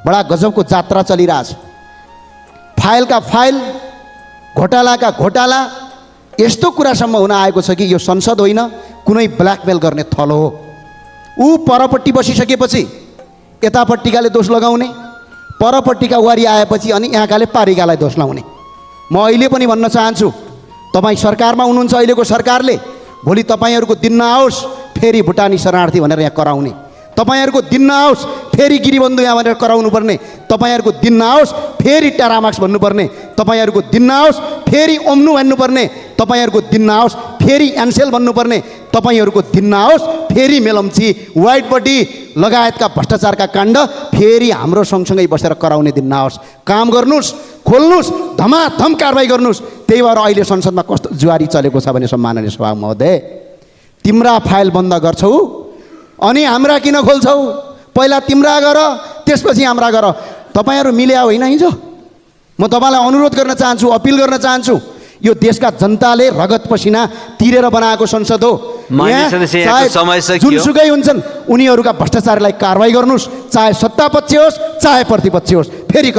बडा गजबको जात्रा चलिरहेछ। फाइलका फाइल, घोटालाका घोटाला, यस्तो कुरासम्म हुन आएको छ कि यो संसद होइन, कुनै ब्ल्याकमेल गर्ने थलो हो। ऊ परपट्टि बसिसकेपछि यतापट्टिकाले दोष लगाउने, परपट्टिका वारी आएपछि अनि यहाँकाले पारिकालाई दोष लगाउने। म अहिले पनि भन्न चाहन्छु, तपाईँ सरकारमा हुनुहुन्छ, अहिलेको सरकारले भोलि तपाईँहरूको दिन नआओस् फेरि भुटानी शरणार्थी भनेर यहाँ कराउने, तपाईँहरूको दिन नआओस् फेरि गिरिबन्धु यहाँ भनेर कराउनु पर्ने, तपाईँहरूको दिन नआओस् फेरि टेरामाक्स भन्नुपर्ने, तपाईँहरूको दिन नआओस् फेरि ओम्नु भन्नुपर्ने, तपाईँहरूको दिन नआओस् फेरि एन्सेल भन्नुपर्ने, तपाईँहरूको दिन नआओस् फेरि मेलम्ची, व्हाइट बडी लगायतका भ्रष्टाचारका काण्ड फेरि हाम्रो सँगसँगै बसेर कराउने दिन नआओस्। काम गर्नुहोस्, खोल्नुहोस्, धमाधम कारबाही गर्नुहोस्। त्यही भएर अहिले संसदमा कस्तो जुवारी चलेको छ भने सम्माननीय सभामुख महोदय, तिम्रा फाइल बन्द गर्छौ अनि हाम्रा किन खोल्छौ? पहिला तिम्रा गर, त्यसपछि हाम्रा गर। तपाईँहरू मिल्या होइन हिजो? म तपाईँलाई अनुरोध गर्न चाहन्छु, अपिल गर्न चाहन्छु, यो देशका जनताले रगत पसिना तिरेर बनाएको संसद हो। जुनसुकै हुन्छन् उनीहरूका भ्रष्टाचारलाई कारबाही गर्नुहोस्, चाहे सत्ता पक्ष होस् चाहे प्रतिपक्ष होस्। फेरि